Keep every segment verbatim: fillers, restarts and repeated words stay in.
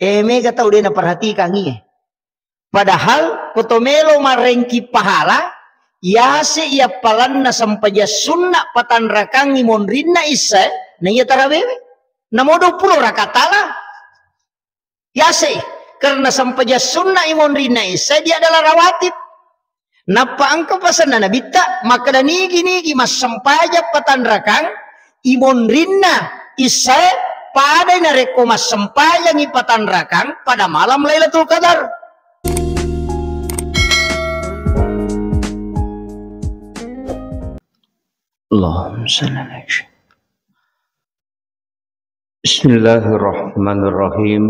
Eh, mega tau de' naperhatikangngi, eh. Padahal ko to melo marengki pahala, yase iya palanna sempajang sunna patanrakangngi monrinna issae, na iya tarawewe. Namo duappulo rakaat tala. Yase, karena sempajang sunna i monrinna issae, dia adalah rawatib. Nappa engka pasenna Nabitta, makkeda nigi-nigi massempajang patanrakang i monrinna issae, padai narekko massempajangi patanrakang pada malam Lailatul Qadar. Allahumma salli ala Bismillahirrahmanirrahim.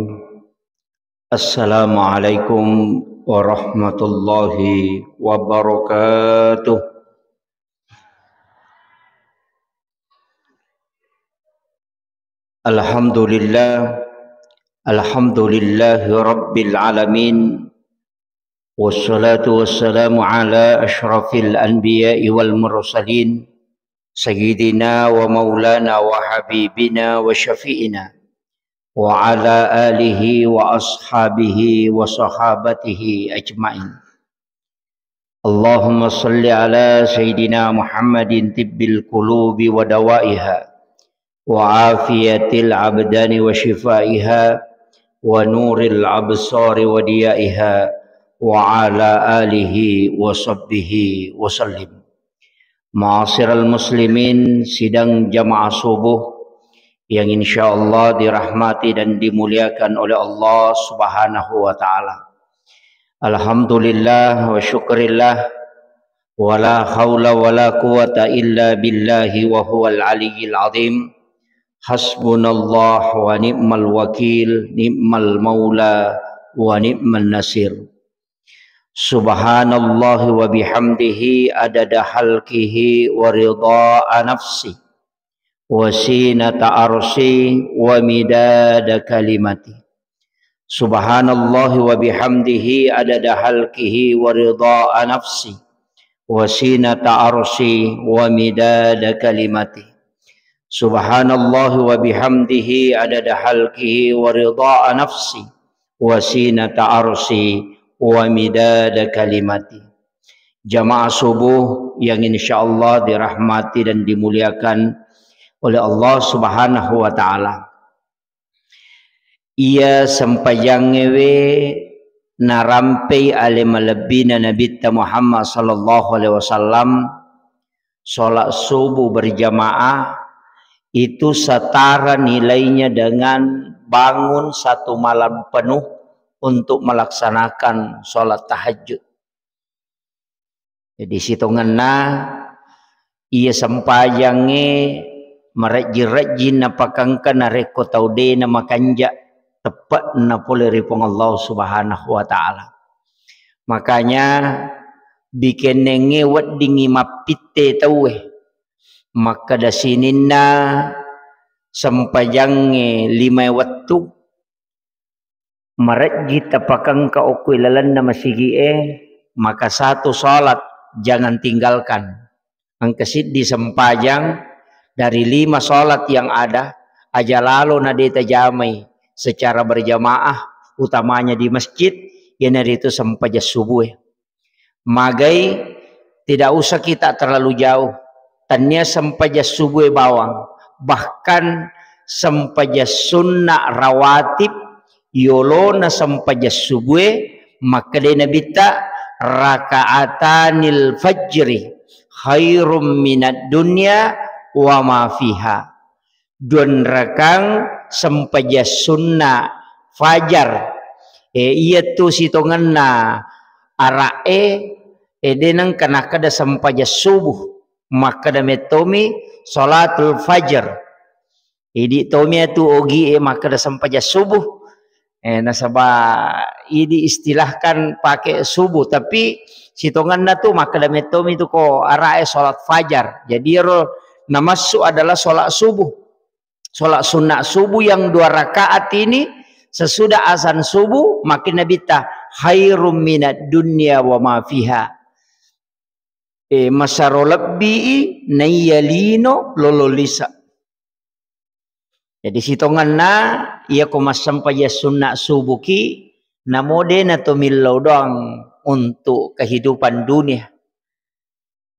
Assalamualaikum warahmatullahi wabarakatuh. Alhamdulillah. Alhamdulillahi rabbil alamin. Wassalatu wassalamu ala asyrafil anbiya'i wal mursalin, sayyidina wa maulana wa habibina wa syafi'ina, wa ala alihi wa ashabihi wa sahabatihi ajma'in. Allahumma salli ala sayyidina Muhammadin tibbil qulubi wa dawaiha, wa afiyatil abdani wa shifaiha, wa nuril absari wa diyaiha, wa ala alihi wa sahbihi wa sallim. Ma'asyiral muslimin, sidang jamaah subuh yang insyaallah dirahmati dan dimuliakan oleh Allah Subhanahu wa Ta'ala. Alhamdulillah wa syukrillah, wa la haula wa la quwata illa billahi wa huwal aliyyil azim. Hasbunallah wa ni'mal wakil, ni'mal maula wa ni'man nasir. Subhanallahi wa bihamdihi adada halqihi wa ridha nafsi, wa sinata arsi, wa midada kalimati. Subhanallahi wa bihamdihi adada halqihi wa ridha nafsi, wa sinata arsi, wa midada kalimati. Subhanallahi wa bihamdihi adada halqihi wa ridha nafsi, wa sinata arsi, wa midada kalimati. Jamaah subuh yang insyaallah dirahmati dan dimuliakan oleh Allah Subhanahu wa Ta'ala. Iya sempajangngewe narampei ale malebbina Nabitta Muhammad sallallahu alaihi wasallam, sholat subuh berjamaah itu setara nilainya dengan bangun satu malam penuh untuk melaksanakan sholat tahajud. Jadi sitongenna iya sempajangnge marejjing-rejjing napakengka narekko tau de' namakanja teppe'na pole ri Puang Allah Subhanahu wa Ta'ala. Makanya bikennengnge weddingngi mappitte tauwe. Makkeda sininna sempajangnge limae wettu, marejji tapakengka okko ilalenna masigi'e, maka satu salat jangan tinggalkan. Engka siddi sempajang dari lima salat yang ada, aja lalo na de' tajamai secara berjamaah, utamanya di masjid, iyanaritu sempajang subuh e. Magai, tidak usah kita terlalu jauh. Tania sempajang subuh bawang, bahkan sempajang sunna rawatib yolona sempajang subuh, makkedai Nabitta, "Rakaatanil fajri khairum minad dunya wa ma fiha." Duanrakang sempajang sunna fajar. E, iyatu sitongenna ara'e, e, de' nengka nakkeda sempajang subuh. Makkeda mettomi salatul fajar. Idi' tomi atu ogi e makkeda sempajang subuh. Eh, nasaba idi istilahkan pakai subuh, tapi sitongenna tu makkeda mettomi tu ko ara'e salat fajar. Jadi ero namassu adalah salat subuh. Salat sunat subuh yang dua rakaat ini sesudah azan subuh, makkeda Nabitta, "Khairum minad dunya wa ma fiha." Eh, masaro lebbii naiya lino lolo lisa. Jadi sitongenna Iyako massempajang sunna subuki, namo de nato millau doang untuk kehidupan dunia.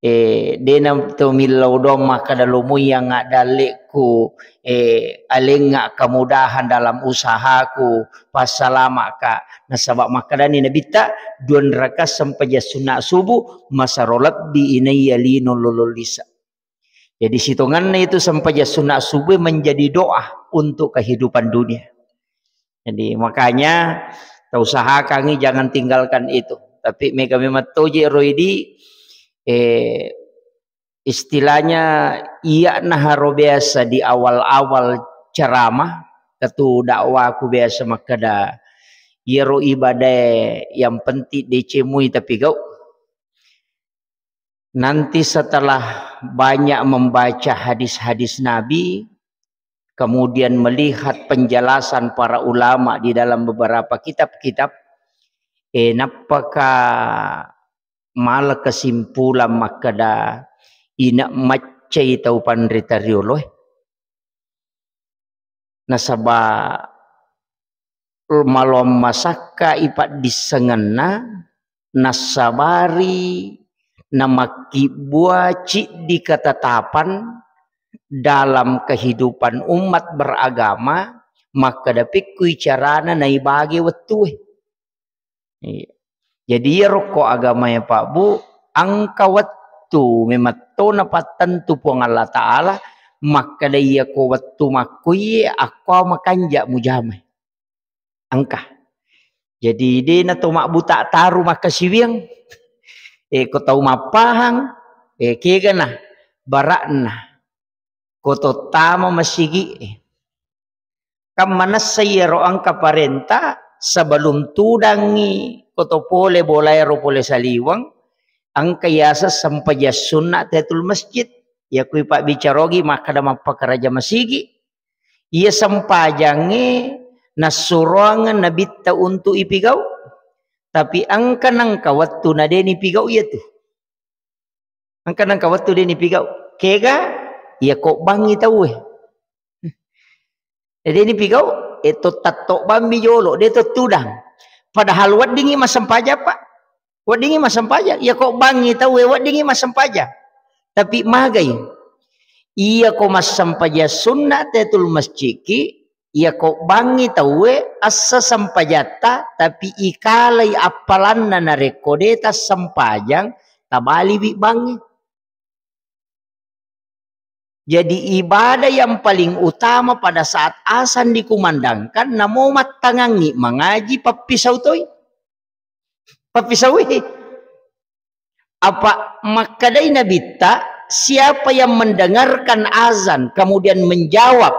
Eh, de nato millau doang makkada lomoi yang dalleku, eh, alengnga kemudahan dalam usahaku, passalamaka. Nasaba makkedani Nabitta, dua rakaat sempajang sunna subuh, masero lebbi inaiya lino lolo lisa. Jadi sitonganna itu sempajang sunna subuh menjadi doa untuk kehidupan dunia. Jadi makanya tausahakangi jangan tinggalkan itu. Tapi mega memang toje roidi, eh, istilahnya iya naharo biasa di awal-awal ceramah, ketu dakwaku biasa makkeda, iyaro ibadah yang penting decemui tapi gau. Nanti setelah banyak membaca hadis-hadis Nabi, kemudian melihat penjelasan para ulama di dalam beberapa kitab-kitab, eh, nappaka mala kesimpulan makkeda ina maccai tau panrita rioloe. Nasaba maloang masakka ipaddissengenna, nassabari namakkibbua ciddi ketetapan dalam kehidupan umat beragama, makkeda pekkui carana naibage wettue. Iya. Jadi iyaro ko agamae, Pak Bu, engka wettu memetto napattentu Puang Allah Taala, makkeda iyako wettu makkuiye akko makanja mujamai. Engka. Jadi de nato mabbuta taru makkasiwiang. Eh, ko tau mappahang, eh, kegana barakna. Ko to tama masigi, eh. Kan manessa iyaro engka parenta sebelum tudangngi ko to pole bolaero pole saliweng, engka yaseng sempajang sunna tahiyatul masjid. Yakui pabbicarogi makkeda mappakaraja masigi. Iya sempajangnge nassuroangeng Nabitta untuk ipigau. Tapi engka nengka wettu na de nipigau iyatu. Engka nengka wettu de nipigau. Kega? Iya ko bangngi tauwe. De nipigau, eh, to tatto bammi jolo, de to tudang. Padahal weddingi massempajang, Pak. Weddingi massempajang. Iya ko bangngi tauwe, weddingi massempajang. Tapi magai. Iya ko massempajang sunna tahiyatul masjidki, iya ko bangngi tauwe assa sempajatta, tapi ikalai appalanna narekko de tassempajang, tabaliwi bangngi. Jadi ibadah yang paling utama pada saat azan dikumandangkan, namo mattangangngi mangaji pappisau toi. Pappisaui. Apa makkedai Nabitta, siapa yang mendengarkan azan kemudian menjawab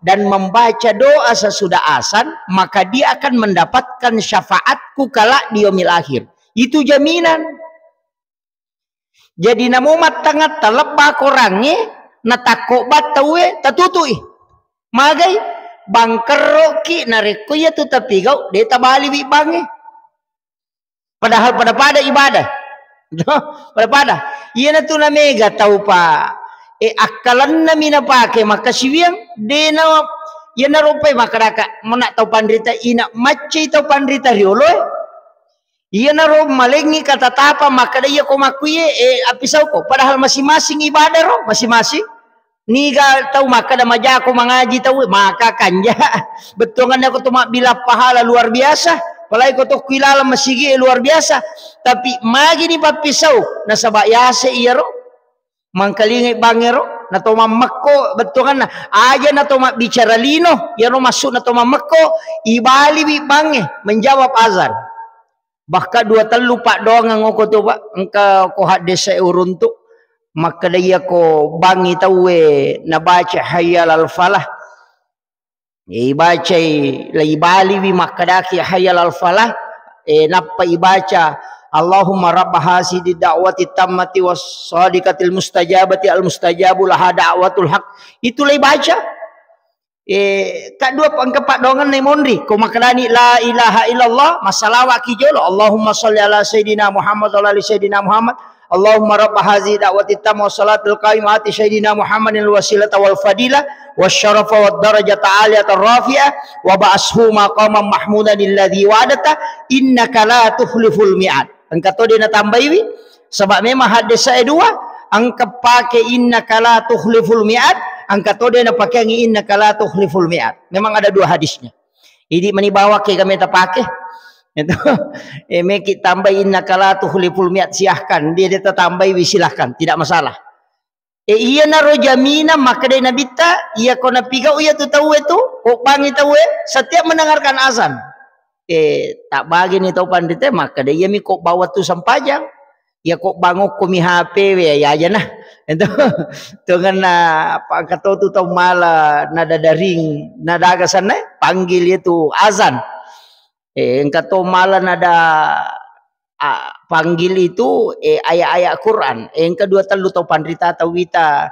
dan membaca doa sesudah azan, maka dia akan mendapatkan syafaatku kelak di yaumil akhir. Itu jaminan. Jadi namo mattangatta lebba korangnge, natakko battauwe, tatutui. Magai, bangkerroki narekko iyatu tapigau, de tabaliwi bangnge. Padahal pada-pada ibadah. Pada-pada. Iyanatu namega tau, Pak. Eh, akkalennami napake makkasiwiang, de na, iyanaro pai makkedaka, mona tau panrita, ina maccai tau panrita rioloe. Iyanaro malengngi katatapang makkeda iya ko makkuiye, eh, appisauko. Padahal masing-masing ibadah ro, masing-masing. Niga tau makkeda majako mangaji tau, maka kanja. Bettuanganna ko to mabbilang pahala luar biasa. Apalagi ko to ku ilaleng masigi, eh, luar biasa. Tapi magini pappisau, nasaba yase iyaro. Mangkalingai bangngero, nato mammekko bettuanganna. Aja nato mabbicara lino, iyaro maksudna to mammekko, ibaliwi bangnge menjawab azan. Bahkan dua tellu paddoangeng oko to, Pak, engka ko haddese uruntu. Makkeda iya ko bangngi tauwe nabaca hayya alal falah. Ibacai, la ibaliwi makkedaki hayya alal falah, eh, nappa ibaca, Allahumma rabba hasidid da'wati tammati was sadiqatil mustajabati al mustajabu laha da'watul haq. Itu la ibaca. Eh, kaddua engka paddoangenna monri. Ko makkedani la ilaha illallah, massalawaki jolo. Allahumma sholli ala sayyidina Muhammad wa ala ali sayyidina Muhammad. Allahumma rabb hadzihi da'wati tammah was salatil qa'imah ati sayyidina Muhammadin wasilata wal fadilah wasyarafa wad darajata aliyata rafi'ah wa ba'ashu maqaman mahmudan alladzi wa'adta innaka la tukhliful mi'ad. Engka to de' natambaiwi, saba' memang haddesa e dua, engka pake innaka la tukhliful mi'ad, engka to de' napakeangi innaka la tukhliful mi'ad. Memang ada dua hadisnya. Idi' mani bawang ke kami tapake. Itu, eh, meki tambai innaka la tukhliful mi'ad, silahkan. Dia, dia tatambaiwi, silahkan. Tidak masalah. Eh, iyanaro jaminan makkedai Nabitta, iya ko napigau iya tu tauwe tu, ko bangi tauwe, setiap mendengarkan azan. Eh, tak bagi ni tau panrita, makkeda iya mi ko bawang tu sempajang. Iya ko bangokko mi H P we, ya aja nah. Itu, tu ngena apa engka to tu tau mala nada daring, nada aga sana, panggil itu azan. Eh, engka to mala nada, a, panggil itu, eh, ayat-ayat Quran. Eh, engka dua tellu tau panrita, tau wita,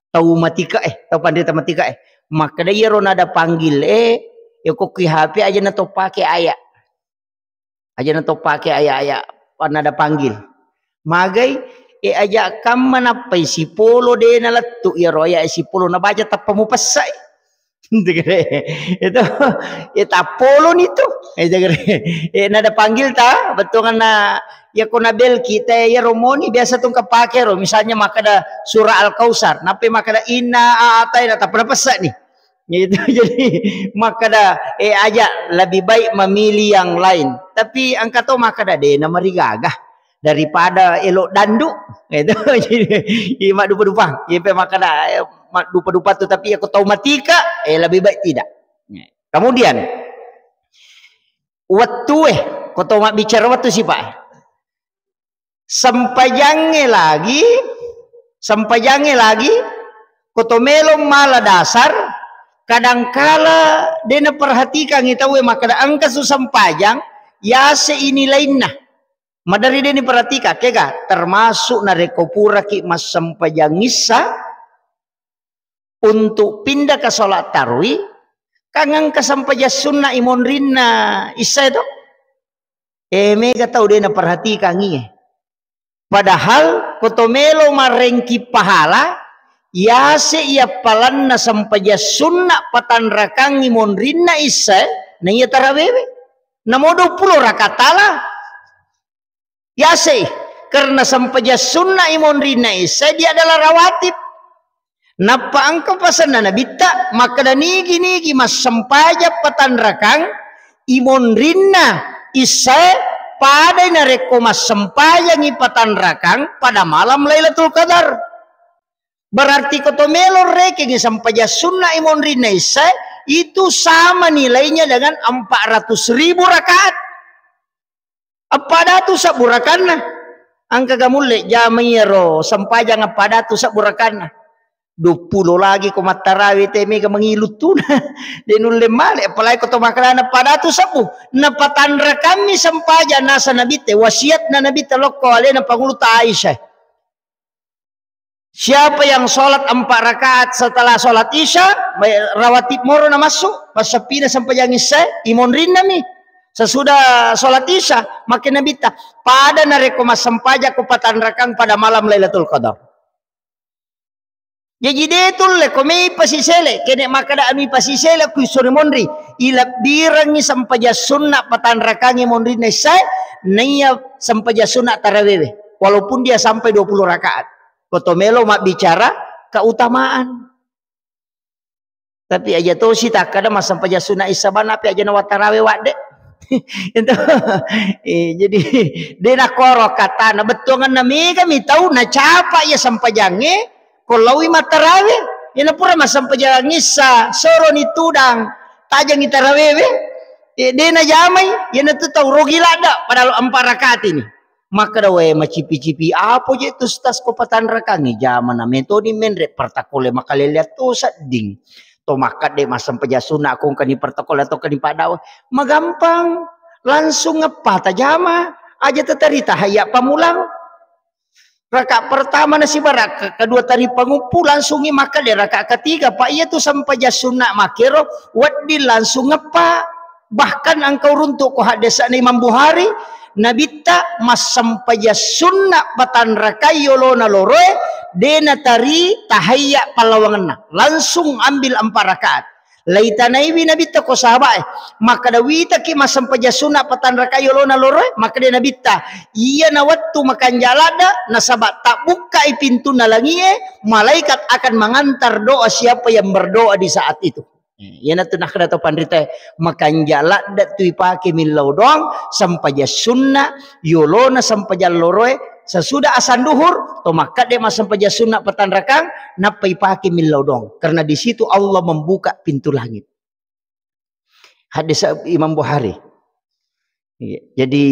tau matika, eh, tau panrita matika, eh. Makkeda iyaro nada panggil, eh, ya ko ki H P aja na to pake ayat. Aja na to pake ayat-ayat nada panggil. Magai, eh, aja kamma nappai sipolo de' nalettu iyaro ayat sipolo nabaca tappa mupessai. Itu, eh, tappoloni tu. Eh, jagare. Eh, nada panggil ta, bettuanna, ya ko nabel kita, ya romoni, biasa tu kapake ro. Misalnya makkeda surah Al-Kautsar, nappai makkeda inna a'taina, tappa napessani. Itu, jadi makkeda, eh, aja lebih baik memilih yang lain. Tapi engka to makkeda de' namarigaga daripada elo' dandu. Itu, jadi, i maddupa-dupa. Ipe makkeda, eh, maddupa-dupa tu, tapi ya ko tau matika, eh, lebih baik tidak. Kemudian, wettue, ko to mabbicara wettu sipa'. Sempajangnge lagi, sempajangnge lagi, ko to melo mala dasar, kadangkala de' naperhatikangi tauwe makkeda engka su sempajang, yase ini lainna. Maderri de' niperhatikang, kega? Termasuk narekko puraki massempajang issa, untuk pindah ke sholat tarwi, kan engka sempajang sunna imonrinna issae to. Eh, mega tau de' naperhatikangi. Padahal ko to melo marengki pahala, yase iya palanna sempajang sunna patanrakangi monrinna issae, na iya tarawewe. Namo duappulo rakaat tala. Yasei, karena sempajang sunna imonrinna issae, dia adalah rawatib. Nappa engka pasenna Nabitta, makkeda nigi-nigi massempajang patanrakang imonrinna issae, padai narekko massempajangi patanrakang pada malam Lailatul Qadar. Berarti ko to melo rekengi sempajang sunna imonrinna issae, itu sama nilainya dengan empat ratus ribu rakaat. Eppa datu sebbu rakanna. Engka ga mulle jama iyaro sempajang eppa datu sebbu rakanna. Duappulo lagi ko mattarawe te mega mangilu tuna. De' nulle male, apalagi ko to makkalana eppa datu sebbu. Napatanrakammi sempajang nasa Nabitte, wasiatna Nabitte lokko alena Pangulutta Aisyah. Siapa yang sholat empat rakaat setelah sholat Isya, rawatib moro namassu, passappina sempajang Isya, imonrinna mi. Sesudah sholat Isya, makkeda Nabitta, pada narekko massempajang ko patanrakang pada malam Lailatul Qadar. Jaji de' tulle ko mei pasisele, kene makkeda ami pasisele ku isuri monri, ilebbirengngi sempajang sunna patanrakangi monrinna Isya, naiya sempajang sunna tarawewe, walaupun dia sampai dua puluh rakaat. Ko to melo mabbicara keutamaan. Tapi aja tosi takkada massempajang sunna Isya bana, tapi aja na wattarawe wadde. Itu. Eh, jadi, de' nakkoro katana, bettuanganna mega mi tau nacapa iya sempajangnge, ko laowi mattarawe. Iyana pura massempajang Isya, soroni tudang, tajangi tarawewe. Eh, de' najamai, iyana tu tau rogi ladda, padahal empat rakaat ini. Makkeda, "Wae, macipi-cipi, apo je tu stas ko patanrakangi jamana metoni menre pertakole makaleleang to sedding. To makkadde massempajang sunna ko engkani pertakole atau engkani paddawa. Magampang, langsung eppa tajama, aja tatarita hayya pamulang. Rakaat pertama nasibara, kedua tari panguppu, langsungi makkadde rakaat ketiga, pa iya tu sempajang sunna makkero, wedding langsung eppa." Bahkan engka uruntu ko haddesana Imam Bukhari, Nabitta massempajang sunna patanrakai yolona loroe, de natari tahayya pallawangenna, langsung ambil empat rakaat. Laitanaiwi Nabitta ko sahabae, makkeda, "Witaki massempajang sunna patanrakai yolona loroe?" Makkeda Nabitta, "Iyana wettu makanja ladde, nasaba tabbukkai pintunna langie, malaikat akan mengantar doa siapa yang berdoa di saat itu." Eh, iyanatu nakkeda to panritae, makanja ladde tu ipake millau doang, sempajang sunna, yolona sempajang loroe, sesudah asan duhur, to makkeda massempajang sunna patanrakang, nappa ipake millau doang. Karena di situ Allah membuka pintu langit. Hadis Imam Bukhari. Iya. Jadi,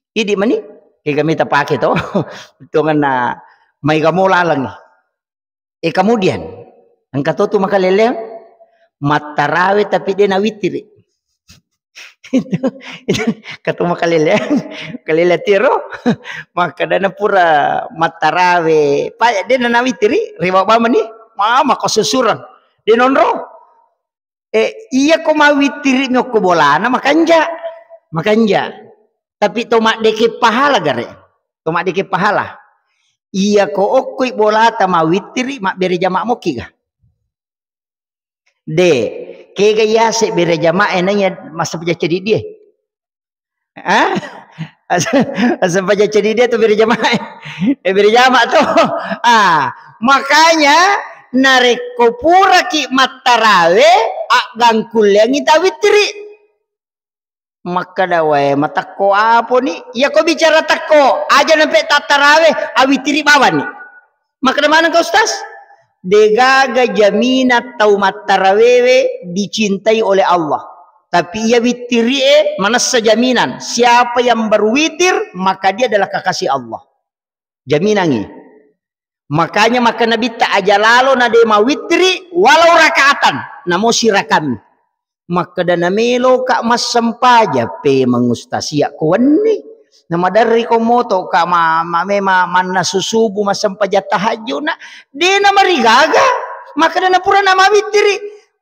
idi mani, kega mita pake to, tongenna mai gamo laleng. Eh, kemudian, engka to tu makaleleang, mattarawe tapi de nawitiri. Itu, itu, katu makaleleang, kalele tiro, makkeda na pura mattarawe, pa de nawitiri, riwa bamani, mama ko susurang, de nonro. Eh, iya ko mawitiri mi okko bolana, makanja. Makanja. Tapi to maddeke pahala gare. To maddeke pahala. Iya ko okkoi bolata mawitiri, mabbere jama moki ga? De, kega yase bere jama e naiya massempajang cedidie? Ah? As-, massempajang cedidie tu bere jama e? Eh, bere jama to. Ah, makanya narekko puraki mattarawe, aggangkulleangi tawitiri. Makkeda, "Wae, matakko aponi?" Iya ko bicara takko, aja nampe tattarawe, awitiri bawani. Makkeda maneng ka Ustaz? Degaga jaminan tau mattarawewe dicintai oleh Allah. Tapi iya wittirie manessa jaminan. Siapa yang berwitir, maka dia adalah kekasih Allah. Jaminangi. Makanya maka Nabitta aja lalo na de mawittiri walau rakaatan, namo sirakami. Makkeda na melo ka massempajang pe mengustasia ko wenni. Na maderri ko moto ka ma, ma, mema mannasu subuh massempajang tahajud na de na marigaga. Makkeda na pura na mawittiri.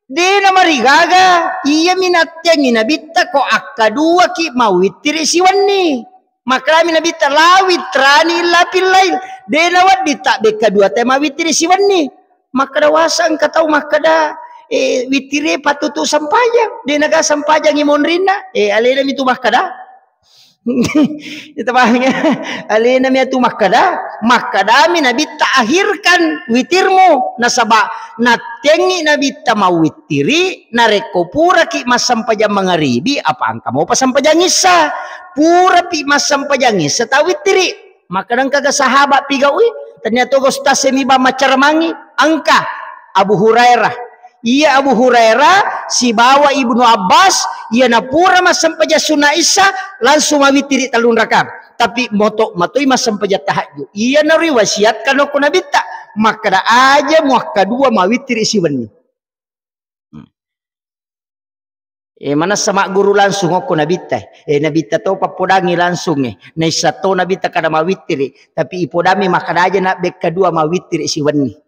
De na marigaga, iyami natteangi Nabitta ko akkaduaki mawittiri siwenni. Makkedami Nabitta, "La witrani illa fil lail." De na wedding tabbekka dua tae mawittiri siwenni. Makkeda wasa engka tau makkeda, eh, wittiri pattutu sempajang. De naga sempajangi monrinna. Eh, alena mitu makkeda. Itu paham ya? Alena mi atu makkeda, makkedami Nabitta, "Akhirkan witirmu." Nasaba nattengi Nabitta mawittiri, narekko puraki massempajang mangaribi, apa engka mopa sempajang issa. Purapi massempajang issa tawittiri. Makkeda engkaga sahabat pigaui, tania toga ustaz semiba maccaramangi, engka Abu Hurairah. Iya Abu Hurairah sibawa Ibnu Abbas, iya napura massempajang sunna issa, langsung mawittiri tellung rakang. Tapi moto matoi massempajang tahajud. Iya nariwasiatkan okko Nabitta, makkeda aja muakkadua mawittiri siwenni. Hmm. Eh, manessa magguru langsung okko Nabitta. Eh, Nabitta to pappodangi langsung, eh. Naissa to Nabitta kada mawittiri, tapi ipodami makkeda aja na bekkadua mawittiri siwenni.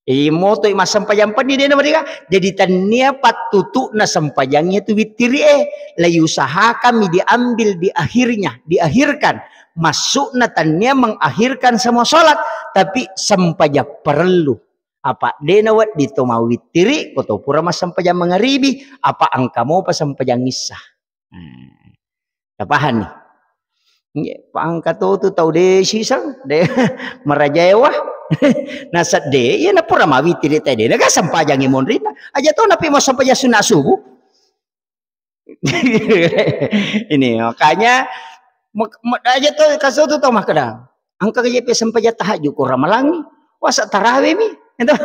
Eh, motoi massempajang penni de namariga. Jadi tennia pattutu'na sempajang itu wittiri, eh. Laiusahakan mi diambil di akhirnya, diakhirkan. Maksudna tennia mengakhirkan semua salat, tapi sempajang parellu. Apa de nawedding to mawittiri, ko to pura massempajang mangaribi, apa engka mopa sempajang issa. Hmm. Tapahanni? Nggih, pangka to tu tau de siseng, de marajaewa. Nasedde, iya napura mawittiri te de, naga sempajangi monrita. Aja to napi massempajang sunna subuh. Ini makanya mek-, mek-, aja to kaso tu tau makkeda. Engka je pe sempajang tahajud ko ramalangi. Wasa tarawe mi. Itu.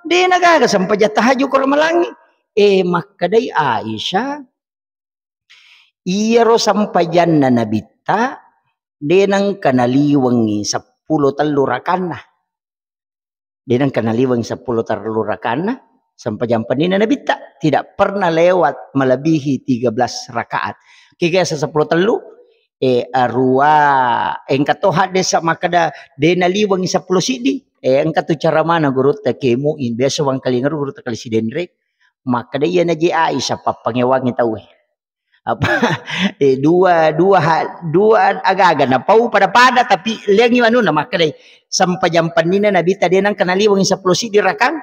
De nagaga sempajang tahajud ko ramalangi. Eh, makkedai Aisyah, iyaro sempajanna Nabitta, de nengka naliwengi seppulo tellu rakanna. De nengka naliwengi seppulo tellu rakanna, sempajang pennina Nabitta. Tidak pernah lewat melebihi tiga belas rakaat. Kega seppulo tellu, eh, arua, engka to haddesa makkeda, de naliwengi seppulo siddi. Eh, engka tu cara mana gurutta Kiai Muin, biasa wangkalinga gurutta Kali Sidenreng, makkeda iya naji Aisyah pappangewangi tauwe. Apa, eh, dua, dua ha-, dua aga-aga napau pada-pada, tapi liangi manuna makkedai, sempajang pennina Nabitta de nengka naliwengi seppulo siddi rakang.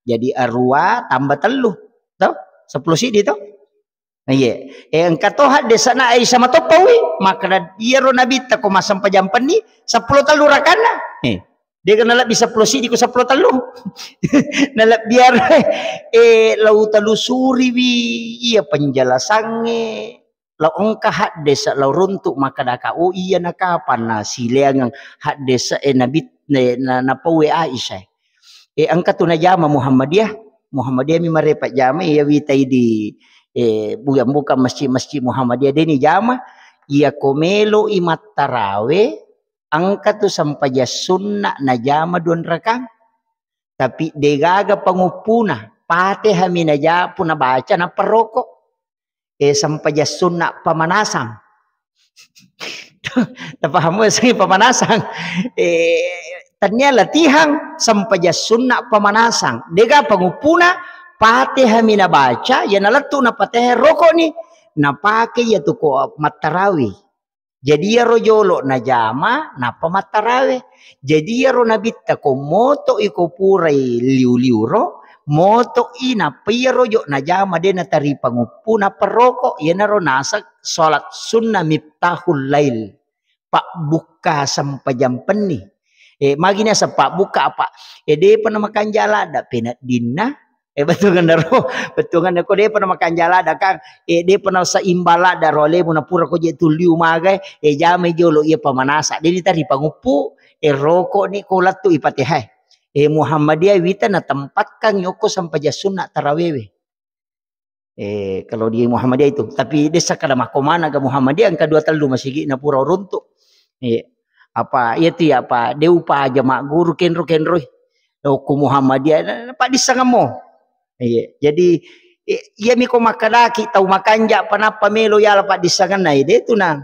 Jadi arua tambah tellu, to? Seppulo siddi to? Iya. Eh, engka to haddesana Aisyah matoppawi, makkeda iyaro Nabitta ko massempajang penni seppulo tellu rakanna. Eh, dega nalebbi seppulo siddi ko seppulo tellu. Nalebbiar, eh, lau telusuriwi iya penjelasangnge, lau engka haddesa, lau runtu makkedaka, oh, iya nakapanna sileangeng haddesa, eh, Nabi, eh, na, napauwe Aisyah. Eh, engka tu najama Muhammadiyah. Muhammadiyah mi marepa jama, iya witai di, eh, bukan-bukan masjid-masjid Muhammadiyah deni jama. Iya ko melo i mattarawe, engka tu sempajang sunna najama duanrakang. Tapi degaga panguppuna, Fatihah mi naja-, puna baca nappa roko. Eh, sempajang sunna pamanasang. Tapahamu sih pamanasang? Eh, tania latihan sempajang sunna pamanasang. Dega panguppuna, Fatihah mi nabaca, ya nalettu na Fatihah roko ni. Napake ya tu ko mattarawi. Jadi iyaro jolo najama nappa mattarawe. Jadi iyaro Nabitta ko moto iko purai liu-liu ro, moto i nappa iyaro jo najama de natari panguppu nappa roko. Iyanaro naseng salat sunnah miftahul lail. Pabbukka sempajang penni. Eh, magi naseng pabbukka apa? Eh, depa namakanja ladda peneddinna. Eh, bettuanna ro, bettuanna ko depa namakanja ladda, Kang. Eh, depa naseimbang ladda ro alemu napura ko je tulliu magai, eh, jamai jolo iya pamanasa. Deni tari panguppu, eh, roko ni ko lettu i Fatihah. Eh, Muhammadiyah wita natempatkan yoko sempajang sunna tarawewe. Eh, kalau di Muhammadiyah itu, tapi desa kada makko mana ga Muhammadiyah engka dua tellu masigi napura runtu. Eh, apa, iya tu ya, apa, de upaja magguru kenro-kenroi. Okko Muhammadiyah, na, na, paddissengemmo. Iya, jadi, i-, iyami ko makkedaki tau makanja pa nappa melo yala paddissengenna, ede tu na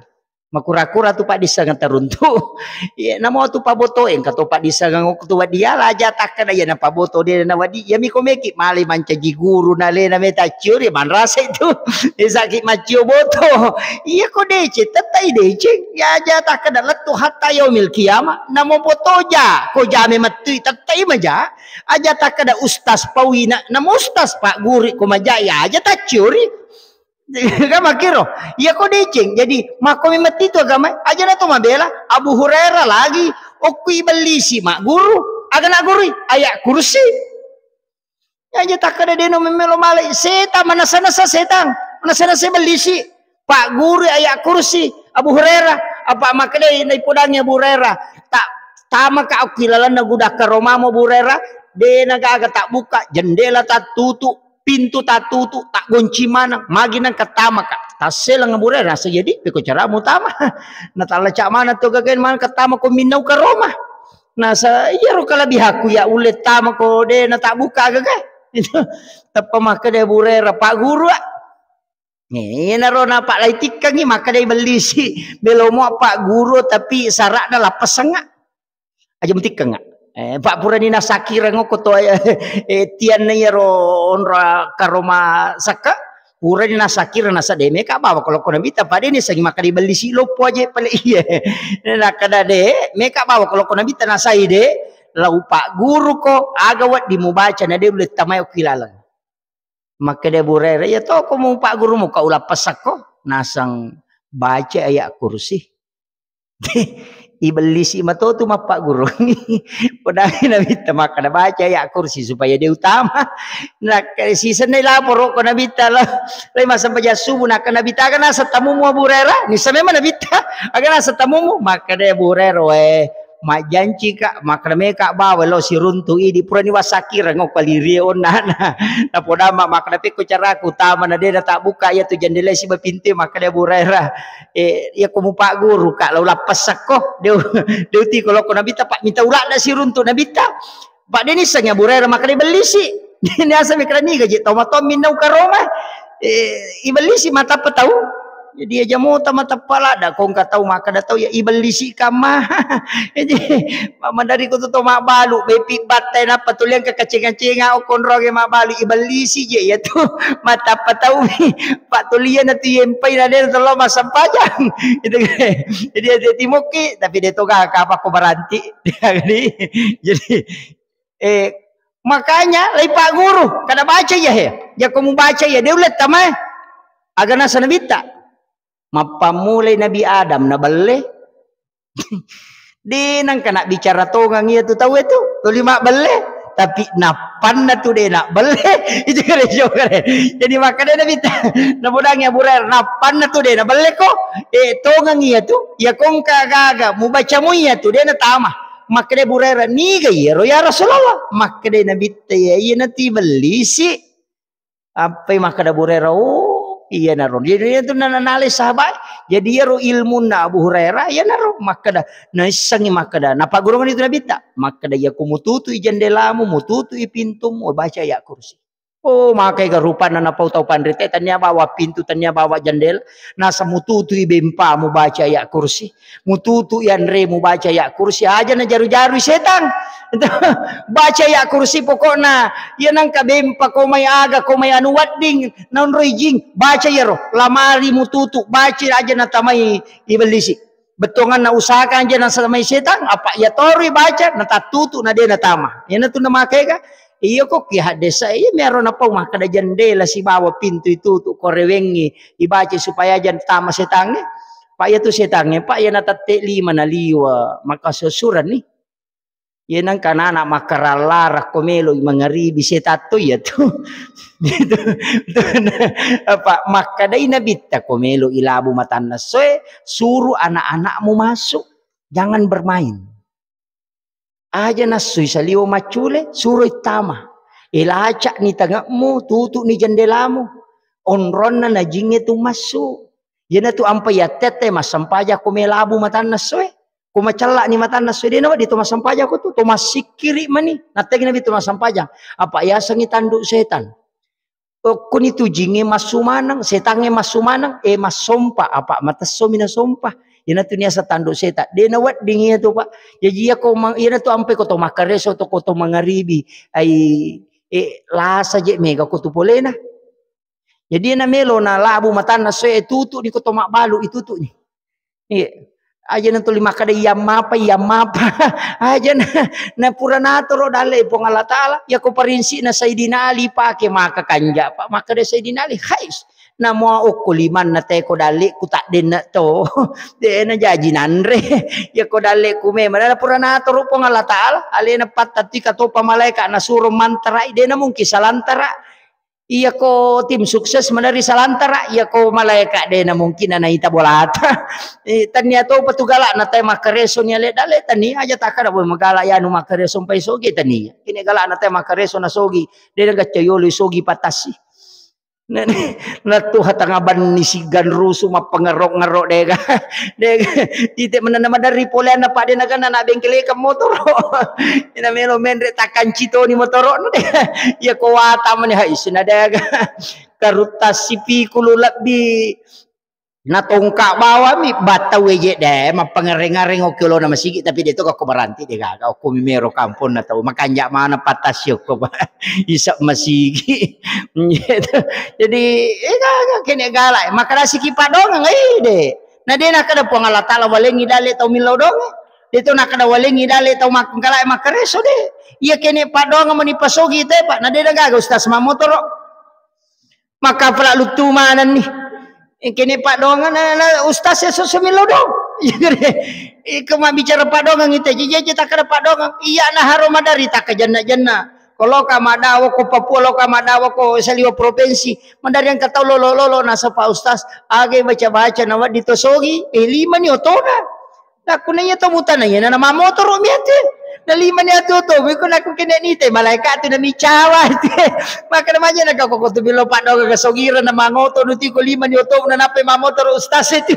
makura-kura tu paddissengeng taruntu. Iya, namo tu paboto, engka to paddissengeng okko tu wedding yala aja takkeda iya na paboto de na wedding. Iyami ko meki male mancaji guru na lena meta ciori manrasa itu. Isaki maccio boto. Iya ko deceng, tettai deceng. Ya aja takkeda lettu hatta yaumil qiyamah. Namo boto ja, ko jame mettui tettai maja. Aja takkeda ustaz paui na, namo ustaz pak guru ko maja ya aja tacciori. Kan makkiro. Iya ko deceng. Jadi makko memang itu agama. Aja na to mabela. Abu Hurairah lagi. Okku ibellisi mak guru. Aga na guru? Ayat kursi. Aja takkeda deno memelo malai. Setang manasa-nasa setang. Manasa-nasa ibellisi. Pak guru ayat kursi. Abu Hurairah. Apa makkedai naipodangi Abu Hurairah? Tak tamaka okki lalenna gudang karomamo Abu Hurairah. Dena gaga tak buka. Jendela tak tutup. Pintu tattutu, taggonci maneng, magi nengka tamaka. Tasseleng Abu Hurairah, naseng jadi peko cara mutama. Natallaca maneng to gagae maneng ketama ko minnau karoma. Nasa iyaro kalebihaku ya ulle tama ko de na tabbuka gagae. Itu teppa makkeda Abu Hurairah, Pak Guru, ah. Nih, iyanaro na Pak Laitikkangi makkeda ibellisi, belomo Pak Guru tapi syaratna lappesengnga. Aja mutikkengnga. Eh, Pak purani nasakireng okko to, eh, tianna iyaro onro karoma sakka, purani nasakireng nasa de meka bawa ko lokko Nabitta, pada ni sengi makkeda ibellisi loppo aja pale iya. Nakkeda de meka bawa ko lokko Nabitta nasai de, lau Pak Guru ko, aga wedding mubaca na de ulle tamai okki laleng. Makkeda Abu Hurairah, "Iya to ko mu Pak Guru muka ulappessakko, naseng baca ayat kursi." Ibellisi matotu mappaggurungi. Podangi Nabitta makkeda, "Baca ayat kursi supaya de utama." Nakkeda sisennai laporo ko Nabitta lo. Lai massempajang subuh, nakkeda Nabitta, "Aga naseng tamumu Abu Hurairah?" Nissa memang Nabitta, "Aga naseng tamumu?" Makkeda Abu Hurairah, "Wae, majjancika, makkeda meka bawa lo siruntu idi purani wasakireng okko lirie onnana." Napodamma makkeda, "Pekko caraku tama na de natabbuka iyatu jendela siba pintu." Makkeda Abu Hurairah, eh, iya ko mupagguru ka, lau lappessakko, de, de utiko lokko Nabitta, Pak, minta uladda siruntu Nabitta. Pak, de nissengi Abu Hurairah makkeda ibellisi. Niasa mikra niga je tau matommi nau karoma. Eh, ibellisi matappa tau. Jadi aja mota mateppa ladda, ko engka tau makkeda tau ya ibellisi kamma. Jadi ma-, madari ko tu to mabbalu, bepi battai nappa tuliang ke kaceng-kacenga o konronge mabbalu, ibellisi je ya tu. Matappa tau mi. Pak tulian na tu yempai na de telo massempajang. Itu kan. Jadi ada timokki, tapi de to ga apa ko baranti. Jadi, jadi, eh, makanya lai Pak Guru, kada baca ya he. Jako mubaca ya, de ulle tamae. Aga nasa nabitta. Mappammulai Nabi Adam nabelle. De nangka nabbicara tongang iya tu tau itu, tuli mabbelle. Tapi nappanna tu de nabelle. Itu kare jokare. Jadi makkeda Nabitta, napodangi Abu Hurairah, nappanna tu de nabelle ko. Eh, tongang iya tu. Ya kongka gaga mubaca mu iya tu de natama. Makkeda Abu Hurairah, niga iyaro ya Rasulullah? Makkeda Nabitta, ya iya nati bellisi. Appai makkeda Abu Hurairah, "Oh, iyanaro." Jadi, itu na-, na-, nalai sahabat. Jadi, iyaro ilmunna Abu Hurairah, iyanaro makkeda, naissengi makkeda, napaggurungan itu Nabitta. Makkeda, "Iya, ku mututui jendelamu, mututui pintumu, baca ayat kursi." Oh, makai ga rupanna napau tau panrite, tania bawa pintu, tania bawa jendela, nasa mututui bempamu, baca ayat kursi. Mututu yanremu baca ayat kursi, aja najaru-jarui setang. Baca ayat kursi pokokna, iya nangka bempa ko mai aga, ko mai anu wedding, naonroi jing, baca iyaro, lamari mututu, baca aja natamai ibellisi. Bettuanganna usahakan aja nasamai setang, apa iya toroi baca, natattutu, na de natama. Iyanatu namakai ga, iya ko ki haddesa, iya miaro napau makkeda jendela sibawa pintu itutu, ko rewengi, ibaca supaya aja tama setangnge. Pak, iya tu setangnge, Pak, iya natette lima naliwa, maka susuran ni. Iya nangka anak makkarallara ko melo mangaribi setatto iya tu. Gitu. Apa makkedai Nabitta ko melo ilabu matanna soe, suruh anak-anakmu masuk. Jangan bermain. Aja nassui saliwa maccule, suroi tama. Elaca'ni tange'mu, tutu'ni jendelamu. Onronna najingnge tu massu. Iyanatu ampa yattette massempajang ko melabu matanna essoe. Ko macella'ni matanna essoe, de nawedding to massempajang ko tu, to massikkiri mani. Nattegi nabi to massempajang. Apa yasengngi tandu setan. Okkoni tu jingnge massu maneng, setangnge massu maneng, eh, massompa, apa matessomi nasompa. Iyanatu niaseng tandu setan. De nawedding iyatu, Pak. Jaji iyako mang-, iyanatu ampe ko to makkareso to, ko to mangaribi, ai, eh, lasa je mega ko tu polena. Jadi iyana melo na labu matanna soe, tutu'ni ko to mabbalu, itutu'ni. Iya. Aja na tuli makkeda, "Iya mapa, iya mapa." Aja na, na pura natoro dalle Puang Allah Taala. Iya ko parinsi'na Sayyidina Ali pake maka kanja, Pak. Makkeda Sayyidina Ali, "Hais, na mua okko limanna teko dalleku taddenna to." De na jaji nanre. Iya ko dalleku memang na pura natoro Puang Allah Taala. Alena pattatu katopa malaika nasuro mantarai, de na mungkin salantara. Iyako tim sukses maderri salantara, iyako malaeka de na mungkin na naita bolata. Eh, tania topa tu galakna tae makkareso ni ale dale, tania aja takkada boe magala yanu makkareso mpai sogi, tania. Kini galakna tae makkareso na sogi, de na gacca yolo sogi patasi. Na, na tuha tanga banni sigan rusu mappangero-ngero dega. Dega. Ite menana maderri poleanna pa de na ganna na bengkelekeng motoro. Ina melo menre takkanci toni motoro. Iya ko wata mani hai sina dega. Karutta sipikulu lebbi natongka bawami battau eje de mappangereng-ngareng okki olona masigi, tapi de to ko baranti de gaga okko mi mero kamponna tau makanja mana patasi okko, Pak. Isa masigi. Gitu. Jadi, eh, gaga kene galak. Makarasiki padongang, eh, de. Na de nakada Puang Allah Taala walengi dale tau millau donge. De to nakada walengi dale tau mak-, galak makkareso de. Iya kene padongang mani pasogi te, Pak. Na de na gaga ustaz mamotoro. Maka pala luttu manenni. Eh, kene padongang na, na ustaz ya susu millau dong. Iko mabbicara padongang ite, jeje takada padongang. Iya na haro madari takka jenna-jenna. Ko loka madawa ko Papua, loka madawa ko saliwa provinsi. Madari engka tau lolo-lolo nasa Pak Ustaz, aga baca-baca na wedding to sogi, eh, lima ni otona. Nakku naiya to mutana iya na mamotoro mi atu. Na lima ni atu to, miko nakku kene ni te malaeka tu na micawa atu. Maka na maja na kau ko tu bilo padongang ka sogira na mangoto nu tiko lima ni oto na nape mamotoro ustaz itu.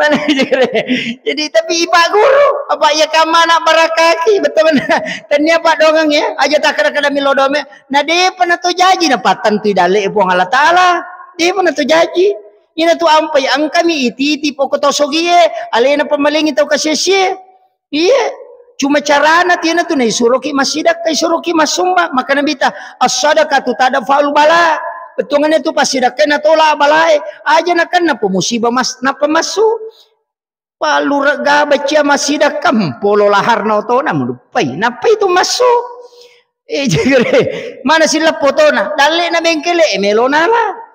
Mana jere. Jadi tapi Pak Guru, apa iya kamana barakaki, betul mana? Tania padongang ya, aja takada-kada milodome. Na depa na to jaji na patentui dale Puang Allah Taala. Depa na to jaji. Ina tu ampai engkami ititi poko tau sogie, alena pamalengi tau kasiasie. Iya, cuma carana tiana tu naisuroki massidakka, isuroki massumba. Maka Nabitta, "As-sadaqatu tadfa'ul bala." Bettuanganna tu passidakka natola balae. Aja nakenna po musibah mas, nappa massu. Pallura gaba cia massidakka, hmm, polo laharna otona, mulupai. Nappai tu massu. Eh, jagare, mana silleppo otona? Dalle na bengkele, eh, melo nala.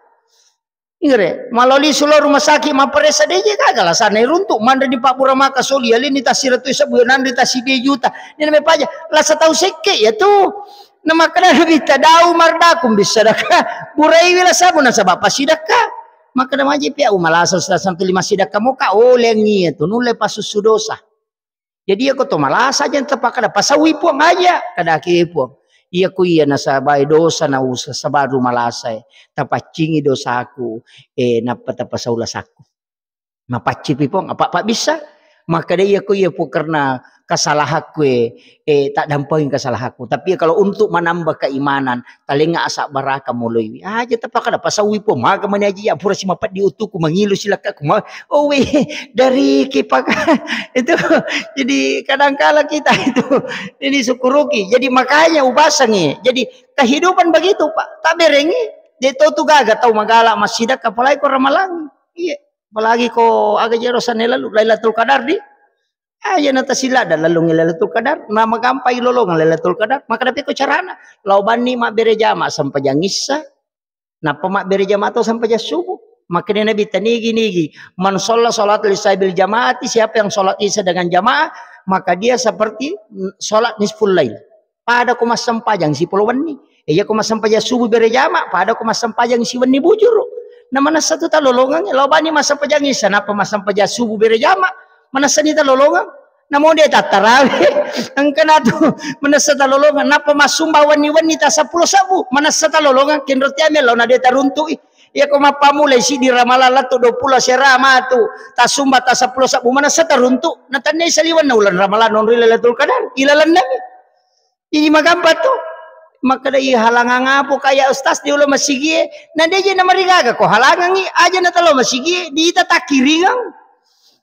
Inggre, maloli sulo rumah sakit mapparessa deje gaga lasana iruntu, manre di pabbura maka soli, alini tasiratu sabbu, nanre tasiddi juta. Ini namanya paja, lasa tau sekke ya tu. Na makkeda Nabitta, "Da'u mardakum bissadaqah." Buraiwi lasamu nasaba passidakka. Makkeda maji pia umalasa satu lima sidakka moka olengi ya tu, nulle pasussu dosa. Jadi, iyako to malasa aja tapakkada, pasaui Puang aja, kadaki Puang. Iyako iya nasabai dosa na usa sabaru malasae, tapaccingi dosaku, eh, nappa tapasau lasakku. Mapaccipi Puang, apa, apa bisa? Makkeda iyako iya Puang karena kesalahanku, eh, eh, tak dampangi kesalahanku. Tapi kalau untuk menambah keimanan, talengnga asabbaraka moloiwi. Aja tapakkada, pasaui Puang, maga mani aja iya pura simapeddi utuku, mangilu silakkaku, ma-, oh, weh, dari kipaka-, itu. Jadi kadangkala kita itu ini syukuruki. Jadi makanya ubasangi. Jadi kehidupan begitu, Pak. Taberengi. Dia tahu tu gaga tahu magala massidakka, apalagi ko ramalangi. Iya. Apalagi ko aga jero sanne lalu Lailatul Qadar di. Aja na tasilada lalung Lailatul Qadar, na magampai lolongang Lailatul Qadar, maka dapat ko carana. Lao banni mabbere jama sempajang issa, nappa mabbere jama to sempajang subuh. Makanya Nabi tanigi-nigi, "Man shalla sholatal isya bil jamaati," siapa yang sholat isya dengan jamaah, maka dia seperti sholat nisful lail. Pada ko massempajang sipolo wenni. E, iya ko massempajang subuh bere jama, pada ko massempajang siwenni bujuru. Na manessa tu talolongang, lao bani massempajang isya, nappa massempajang subuh bere jama, manessani talolongang. Namo de tattarawe, engka na tu manessa talolongang, nappa massumba wenni-wenni ta seppulo sebbu, manessa talolongang, kenro tiame lao na de taruntu'i. Iya ko mappamulai siddi Ramalang lettu dua pulo sera matu, tassumba ta seppulo sebbu, manessa taruntu, na tennai saliwenna uleng Ramalang nonri Lailatul Qadar, ilalennami. Jadi magampa tu. Makkeda, "Ih, halangang apo kaya ustaz di ulo masigie?" Na deje na marigaga ko halangangi, aja na talo masigie, diita takkiringang.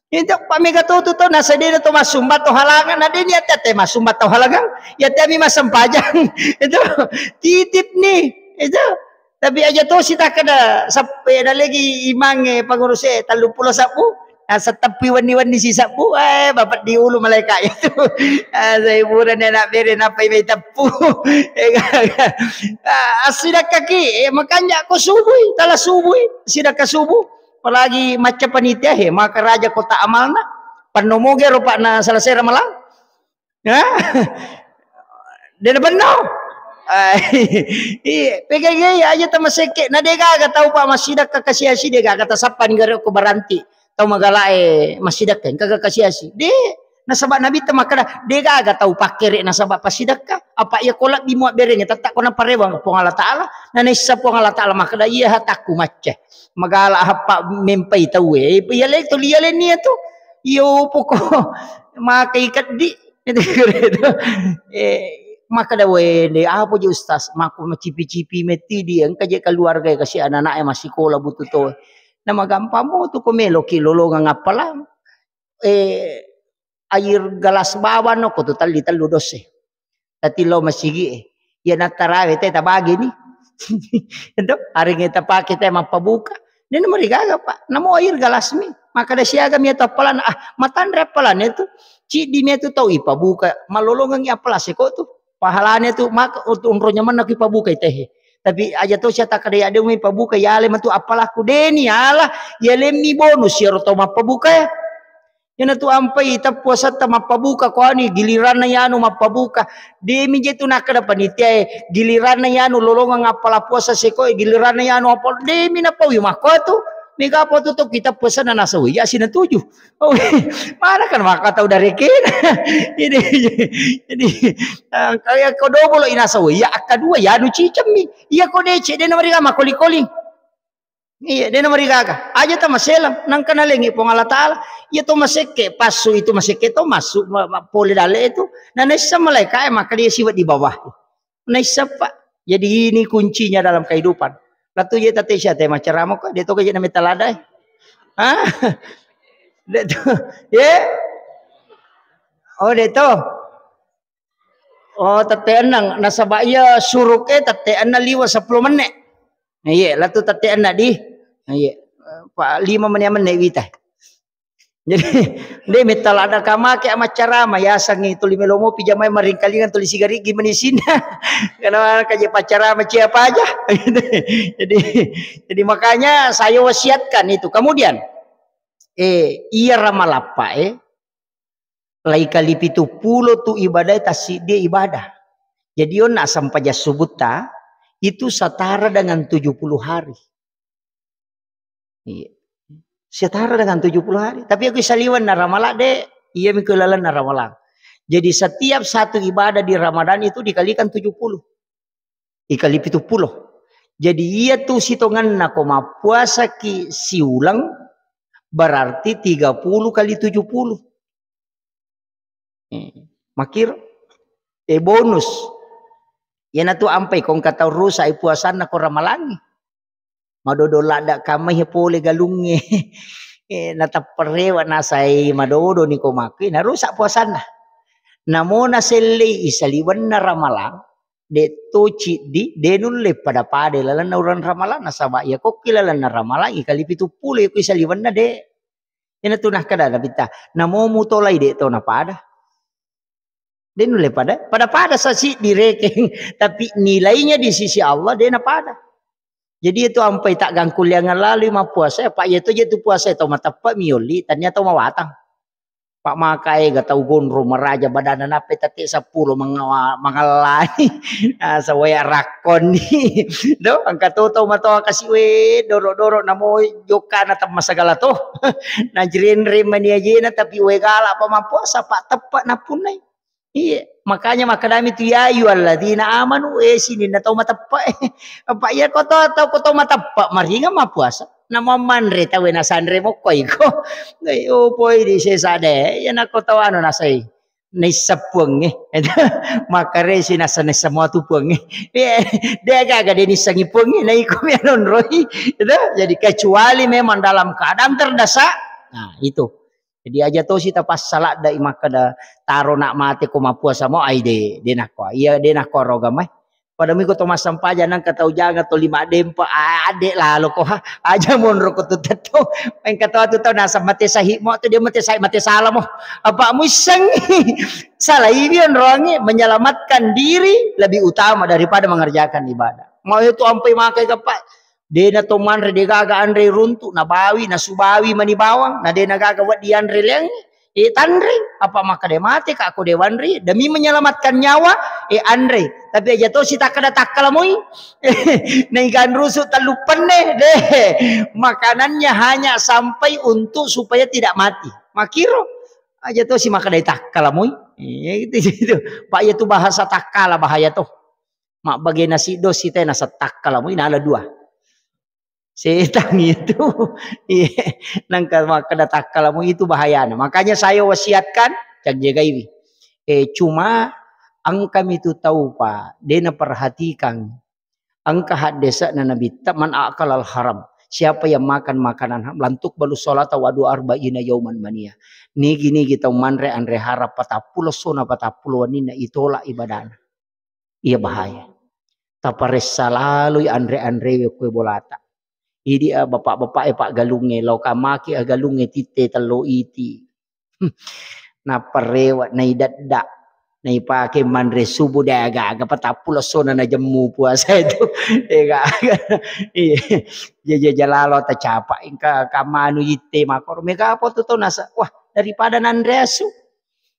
Itu pamega to tu to, na sedena to massumba to halangang, na deni ate-ate massumba to halangang, ya temi massempajang. Itu titip ni, itu. Tapi aja to sitakkeda seppe na lagi imangnge panguruse telluppulo sebbu. Naseng teppi wenni-wenni sisebbu, eh, bapeddi ulu malaika itu. Ah, sai purani anak bere nappai mai teppu. Eh, gaga. Ah, assidakkaki, eh, makanja ko subui, tala subui, sidakka subuh. Apalagi macca panitia, he, maka raja kota amalna. Panno moge ropa'na selesai ramalang. Ha? De nabenno? Ai, iya, pegege iya aja tamasekke. Na degaga tau pa massidakka kasiasi, degaga tasappa ni gare ko baranti. Tau magalae massidakka, engkaga kasiasi. De, nasaba Nabitta makkeda, degaga tau pakkere nasaba passidakka. Apa iya ko lebbi mua berenge, tetta ko naparewang Puang Allah Taala. Na naissa Puang Allah Taala makkeda, iya hatakku macca. Magala happa mempai tauwe. Iya le to, iya lenni tu. Iyo poko makai keddi. Eh, makkeda, "Wende, apa je Ustaz? Makko macipi-cipi metti di, engka je keluarga kasi anak-anak e massikola butuh to." Na magampang mo tu ko meloki lolongang appalang. Eh, air gelas bawang no ko tu telli tellu dosse. Tati lo masigi e. Iya nattarawe te tabagi ni. Itu aringe tapake te mappabuka. Dena marigaga, Pak. Namo air gelas mi. Makkeda siaga mi atau appalan, ah, matanre appalan itu. Ciddi mi itu tau ipabuka. Malolongang appalan seko tu. Pahalane tu maka untuk unro nyamanna ki pabuka itehe. Tapi aja to sia takkeda ya de mi pabuka, ya le matu appalaku deni ala, ya lemmi bonus ya roto mappabuka ya. Iyana tu ampai tappuasatta mappabuka ko ani, giliranna yanu mappabuka. Demi je tu nakkeda panitia e, giliranna yanu lolongang appala puasa seko e, giliranna yanu appala, demi napaui makko tu. Mega apa tu to kita puasa na nasa wei, ya sina tuju. Oh, mana kan maka tau dari kena. Jadi, jadi, eh, kayak ko dobolo inasa wei, ya akka dua, ya anu cicemmi. Iya ko dece, de na mariga makoli-koli. Iya, de na marigaga. Aja ta maselang, nangka nalengi Puang Allah Taala. Iya to masekke, passu itu masekke to massu, ma-, ma-, pole dalle itu. Na naissa malaika e maka dia siwa di bawah. Naissa, Pak. Jadi ini kuncinya dalam kehidupan. Latu je tate sia te macerama ko, de to ka je na meta lada e. Hah? Dek to. Ye? Oh, dek to. Oh, tette enneng. Nasaba iya suruke tette enneng liwe seppulo menne. Iye, latu tette enneng di. Iye. Pa lima menne menne wita. Jadi, de metta ladda kamake maccarama, yasengngi tuli melomo pijamai maringkalingan tuli sigarigi menisinna. Karena kaje paccarama cia paja. Jadi, jadi makanya saya wasiatkan itu. Kemudian, eh, iya ramalappa, eh, lai kali pitu pulo tu ibadah tassiddi ibadah. Jadi, onna sempajang subutta itu setara dengan tujuh puluh hari. Iya. Setara dengan tujuh puluh hari. Tapi aku saliwenna ramalang, de, iya miko lalenna ramalang. Jadi setiap satu ibadah di Ramadan itu dikalikan tujuh puluh. Dikali pitu pulo. Jadi iya tu sitongenna ko mappuasaki siuleng berarti tiga puluh kali tujuh puluh. Eh, makiro. Eh, bonus. Iyanatu ampai ko engka tau rusak i puasanna ko ramalangngi. Madodo ladda kamai pole galungnge. Eh, natapperewa nasai madodo ni ko makki, narusak puasanna. Namo nasellei isaliwenna ramalang, de to ciddi, de nulle pada-pada lalenna uleng ramalang, nasaba iya kokki lalenna ramalang, ikali pitu pulo, iko isaliwenna de. Iyanatu nakkeda Nabitta, namo mutolai de to napada. De nulle pada, pada-pada sasi direkeng, tapi nilainya di sisi Allah de napada. Jadi itu ampai taggangkulliangan lalui mappuasa, apa iya to je tu puasa to mateppe miolli, tania to mawatang. Pak maka ega tau gondrong maraja badanna nappe tette seppulo mangawa-, mangallani. Ah, sawaya rakkonni. Do, engka to tau matoa kasi we, doro-doro namo jokkana temma segala to. Najrenreng mani ajena, tapi we gala pa mappuasa, pa teppe napunnai. Iya, makanya makkedami tu, "Ya ayyuhalladzina amanu," eh, sininna tau mateppe. Apa iya ko to, tau ko to mateppe, maringa mappuasa. Namammanre tau nasanre mokko iko. Dai, oh, poi di sesa de, iya nako tau anu nasai. Naisseng puangnge. Makaresi nasa naisseng mua tu puangnge. Iya, de gaga de nissengi puangnge, na iko mi anonroi. Itu, jadi kecuali memang dalam keadaan terdesak, nah, itu. Jadi aja tosi tapassaladda i makkeda taro nak mate ko mappuasa mo, ai de, de nakko. Iya, de nakko roga mai. Pada miko to massempajang nangka tau janga to lima dempa, a-, ade lalo ko ha. Aja monro ko tu tetto. Engka to atu tau naseng mate sahih mo tu dia mate sahih, mate salah mo. Apa muisseng salah iwi onroangi menyelamatkan diri lebih utama daripada mengerjakan ibadah. Mau itu ampai makai gappa. Dena to manre, de gaga anre runtu, nabawi, nasubawi mani bawang, na dena gaga wedding anre leang, e tanre, apa makkeda mate ka ko de wanre, demi menyelamatkan nyawa, e anre. Tapi aja to si takkeda takkala moi. Naigan rusu tellu penne, deh. Makanannya hanya sampai untuk supaya tidak mati. Makiro, aja to si makkeda takkala moi. Iya, gitu, gitu. Pak, iya tu bahasa takkala bahaya to. Mabbagena siddo sitena settakkala moi nala dua. Setang itu. Iya. Nangka makkeda takkala moi itu bahayana. Makanya saya wasiatkan, cak jagaiwi. Eh, cuma engka mitu tau, Pak, dena perhatikan. Engka haddese'na Nabitta, "Man akalal haram." Siapa yang makan makanan haram, lantuk balu salata wadu arba'ina yauman mania. Nigi-nigi tau manre anre haram, patappulo sona patappulo wenninna itolak ibadana. Iya bahaya. Taparessa laloi anre-anrewe kue bolata. Idi, ah, bapak-bapak e paggalungnge, lao kamaki agalungnge titte tello iti. Napparewa, naidedda, naipake manre subuh de aga-aga patappulo sona najemmu puasa itu. De aga-aga. Iya. Jaja jalalo tacapa. Engka kamanu itte makoro. Mega apa tu tau nasa. Wah, daripada nanre asu.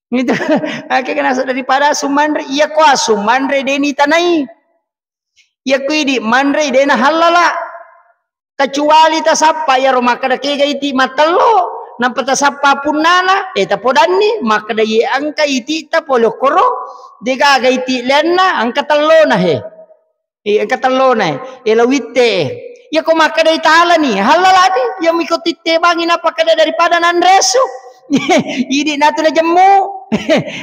Gitu. Ake kenasa daripada asu manre, iya ko asu manre deni tanai. Iya ko idi manre dena hallala. Kecuali tasappa iyaro makkeda kega iti matello, nampa tasappa punnana, eh, tapodanni, makkeda ye engka iti ta pole koro, degaga iti lenna, engka tellona he. Iya, engka tellona, eh, elo witte. Iya ko makkeda italani, hallalani, iya miko titte bangi napakkeda daripada nanre asu. Idi natu najemmu.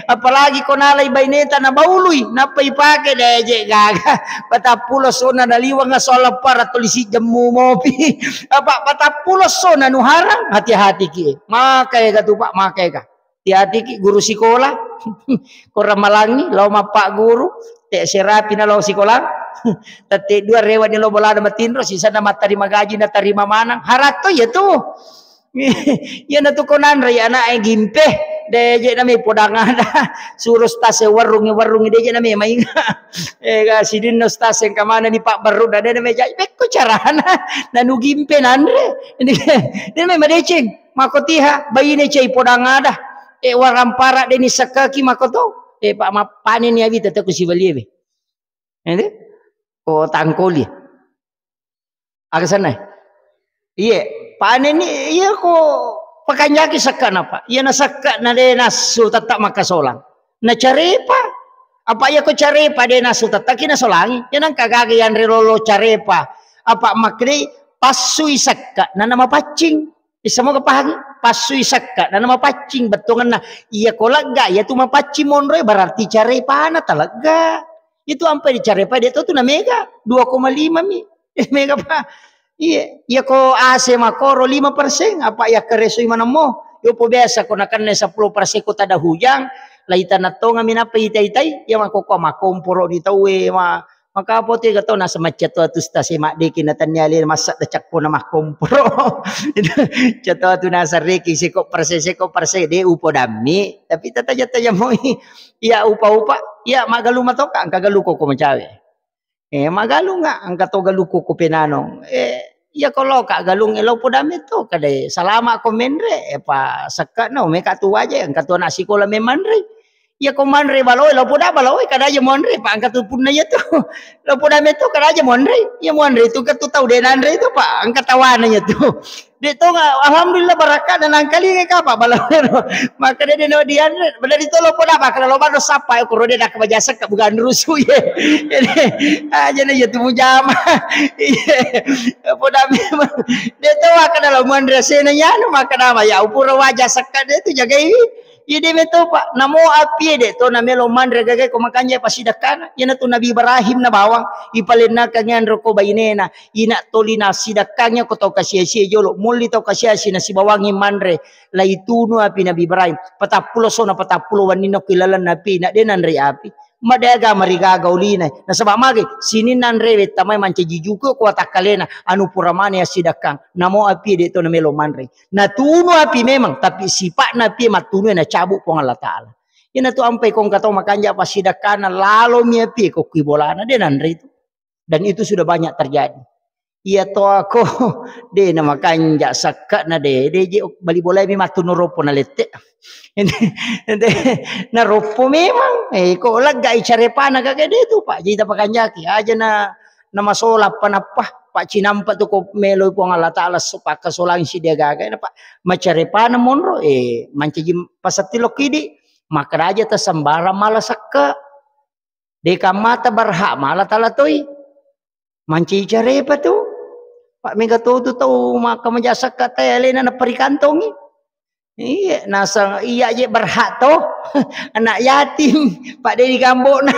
Apalagi ko nalai baineta nabaului, nappa ipake, deje gaga. Patappulo sona naliwang sola para tulisi jemmu mopi. Apa patappulo sona nuharang, hati-hati ki. Maka ega tu, Pak, maka ega. Hati-hati ki guru sikola. Ko ramalangi, lao mappagguru, te serapi na lao sikola. Tette dua rewa ni lo bolana matinro, sisana mattarima gaji na tarima manang. Haratto ya tu. Iyana tu ko nanre ya anak e gimpe, de je name podang ada. Suro stase warung, warung de je name mainga. Eh, ga sidinno stase kamana ni Pak Baru, da de name jai. Bekko carana. Nanu gimpe nanre. De name madeceng. Mako tiha, baine cai podang ada. E warampara de ni sakaki mako to. E Pak, mapane ni abi tete ku sibalie be. Ede? Ko tangkoli. Aga senna? Iye, panenni, iya ko pakanjaki sekkana, Pak. Iya na sekkana de nassu tetta makkasolang. Na carepa. Apa iya ko carepa de nassu tetta ki nasolangi. Iya nangka gaga yanre lolo carepa. Apa makkede passui sekka nana mapaccing. Issa moga pahangi? Passui sekka nana mapaccing bettuangenna. Iya ko legga, iya tu mapaccing monroe berarti carepana talegga. Itu ampai dicarepa de to tu na mega, dua koma lima mi. Mega, Pak. Iya, iya ko A C makoro lima persen, apa iya keresui manemmo. Yo po biasa ko nakenna sepuluh persen ko tada hujang, lai tanah tonga mi nappa itai-itai, iya mako ko makomporo di tauwe, ma, maka apa tu ega to nasa macca to atu stase maddeki na tannia le massa da cakko na makomporo. Cato atu nasa reki seko persen, seko persen de upo dammi, tapi tataja-taja moi. Iya upa-upa, iya magalu matoka, engka galu koko macawe. Eh, magalunga, engka to galukku ku penanong. Eh, iya ko loka galung e lo podame to, kade salama ko menre, eh, pa sekkano meka tu waje, engka to anak sikola memanre. Iya ko manre baloe, lo poda baloe, kada aja monre, pa engka tu punna iya tu. Lo podame to, kada aja monre. Iya monre tu, engka tu tau de nanre tu, pa engka tawana iya tu. De tonga, alhamdulillah, barakka na nangkalinga kapa balawero. Maka de no dianre, beda ditolo poda maka lo bado sapa e koro de nak baja sekka bukan rusu ye. Jadi, aja na ya tu mujama. Iya. Poda memang de to maka dalam muanre sena yanu maka nama ya upura waja sekka de tu jagai. Iya de meto, Pak, namo apie de to namelo manre gagai ko makanja pasidakkana. Iyana tu Nabi Ibrahim na bawang ipalennakang anro ko bainena. Ina toli nassidakkangngi ko tau kasia-sia jolo, molli tau kasia-sia nasibawangngi manre, laitunu api Nabi Ibrahim. Patappulo sona patappulo wenninna ko ilalenna api, na de nanre api. Madeaga marigaga ulina. Nasaba mage, sininna anrewe tamai mancaji juku ko watakkalena, anu pura mane assidakkang. Namo api de to namelo manre. Natunu api memang, tapi sipa'na api mattunu nacabu Puang Allah Taala. Ina tu ampai ko engka tau makanja pasidakkana lalomi api ko kui bolana, de nanre itu. Dan itu sudah banyak terjadi. Iya to ako de na makanja sakka na de, de je bali bola mi matu na roppo na lette. Ente, ente, na roppo memang. Eh, ko lega i carepana gaga de tu, Pak. Jadi ta pakanjaki. Aja na, na masola apa nappa. Pak cinampa tu ko melo Puang Allah Taala so pakkasolang si dia gaga na, Pak. Macarepana monro, eh, mancaji pasatti lokidi. Maka raja ta sembarang mala sakka. De kammata berhak mala tala toi. Mancaji carepa tu. Pak mega to tu tau maka maja sakka tai alena na perikantongi. Iya, nasa iya je berhak to. Anak yatim, Pak de digambokna.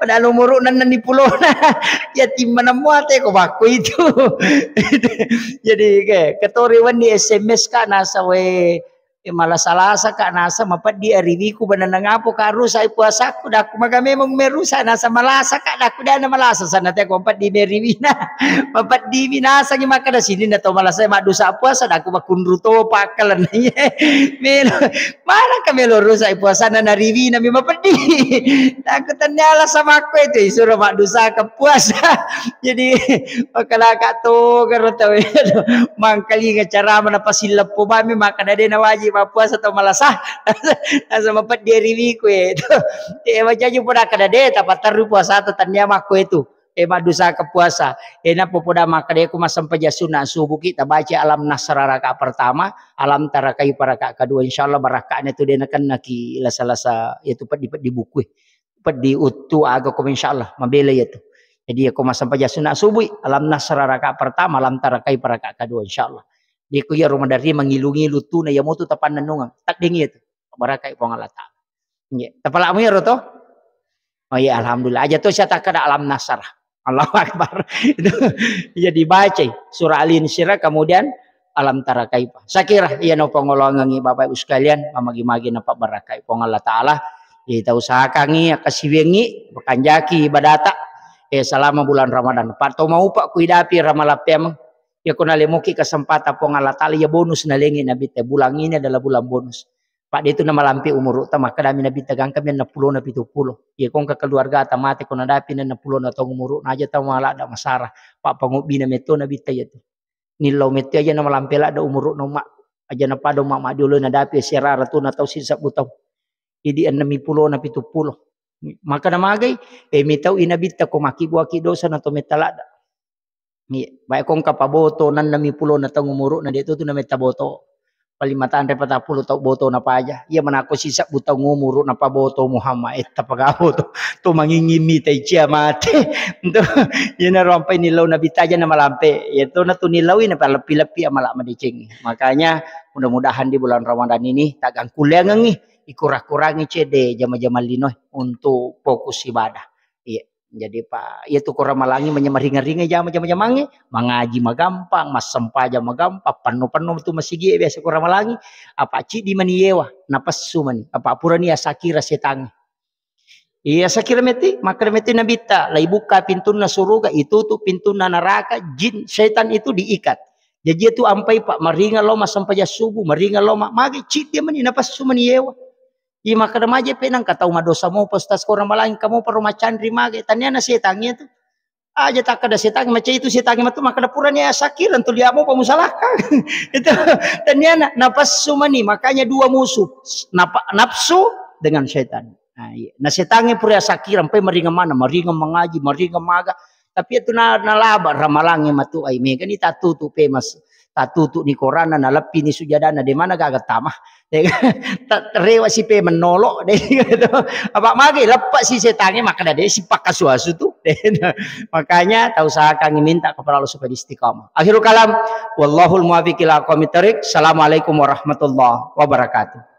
Pada umuruna nenni pulona. Yatim mana muate ko bakku itu. Jadi ke, ketori wenni S M S ka nasa we, eh, malasa-lasa ka nasa mapeddi ariwiku benenang apo ka rusa puasaku, daku maga memang merusa nasa malasa ka, daku dana malasa sana te ko mapeddi meriwina. Mapeddi mi nasangi makkada sininna to malasa maddusa puasa, daku makunru to pakkalenna. Melo, mana ka melo rusa puasana nariwina mi mapeddi. Daku tennia alasa makko itu isuro maddusa ke puasa. Jadi, makkalaka to garo tawe. Mangkalinga carama na pasilleppo bami, makkada de na wajib mappuasa tau malasa. Nasa mapeddi riwiku e. Eh, majaji poda kada de, tapatterru puasa ta tennia makko itu. Eh, maddusa ke puasa. Eh, nappo poda makkada ku massempajang sunna subuki, tabaca Alam Nasra rakaat pertama, Alam Tara Kaifa rakaat kedua. Insyaallah barakka'na tu de nakennaki lasa-lasa itu peddi-peddi buku e. Peddi uttu aga ko insyaallah mabela iya tu. Jadi iya ko massempajang sunna subui, Alam Nasra rakaat pertama, Alam Tara Kaifa rakaat kedua insyaallah. Jadi ko iya Ramadan ri mangilu-ngilu tu na iya motu tapannennungeng. Tadding iya tu. Barakai Puang Allah Taala. Iya, tapala'mu iyaro to? Oh iya, alhamdulillah. Aja to saya takkada alam nasar. Allahu Akbar. Itu jadi baca surah Al-Insyirah, kemudian alam tara kaifa. Saya kira iya no pangoloangengi Bapak Ibu sekalian, mamagi-magi napabarakai Puang Allah Ta'ala. Kita usahakangi, akasiwengi, pakanjaki ibadata. Eh, selama bulan Ramadan. Pak to mau Pak kuidapi ramalapeameng. Ya kuna lemoki kesempatan Puang Allah Ta'ala, ya bonus nalengi Nabi te. Bulan ini adalah bulan bonus. Pak de tu namalampe umuru'ta, makkedami Nabitta gangkami enneng pulona pitu pulo. Iya kongka keluargata mate ko nadapi enneng pulona taung umuru'na aja tau maladda masara. Pak pangobbina metto Nabitta iya tu. Nillau metto aja namalampe ladda umuru'na umma. Aja napada umma maddiolo nadapi siarara tu natau sisebbu tau. Idi enneng pulona pitu pulo. Maka namagai, eh, mitau i Nabitta ko makibuaki dosa na to metta ladda. Iya, bae kongka paboto, nennemi pulona taung umuru'na, de' tu, tu nametta boto. Paling matanre patappulo tau boto napaja. Iya, manako sisebbu taung umuru napaboto Muhammad, eh, tapaga boto. Tu mangingimmi tai cia mate. Tu, iya naro ampai nilau Nabitta aja namalampe. Iya, tu natu nilaui napaleppi-leppi amala madeceng. Makanya, mudah-mudahan di bulan Ramadan ini, tagang kuliangengi, ikura-kurangi cede jama-jama linoe untuk fokus ibadah. Iya. Jadi, Pak, iya tu ko ramalangi manyammaringa-ringa jama-jama jamangnge, mangaji magampang, massempajang magampang, penno-penno tu masigi biasa ko ramalangi, apa ciddi mani yewa, napessu mani, apa purani asakira setangnge. Iya, sakira meti, makkeda meti Nabitta, laibukka pintunna suruga, itutu pintunna neraka, jin, setan itu diikat. Jaji itu ampai, Pak, maringa lo massempajang subuh, maringa lo ma-, magi ciddi mani, napessu mani yewa. Iya, makkeda maje pe nangka tau madosa mopa, Ustaz, ko ramalangi kamu paro macanri mage. Taniana setangnge tu. Aja takkeda setangnge, macai itu setangnge matu makkeda purani asakira tu liamu pamusalakka. Itu taniana napassu mani, makanya dua musuh. Napa-, nafsu dengan setan. Nah, iya. Nah, setangnge pura asakira, mpai maringa mana, maringa mangaji, maringa maga. Tapi itu na-, nalaba ramalangi matu ai mega ni tatutu pe mas. Tatutu ni korana, naleppi ni sujadana, de mana gaga tama. Ta-, rewa si pe mennolok, de gitu. Apa magi leppe si setangnge, makkeda de si pakkasu-asu tu. De. Makanya, tau usahakan minta kepada Allah supaya istiqamah. Akhirul kalam, wallahul muwaffiq ila aqwamit thariq. Assalamualaikum warahmatullahi wabarakatuh.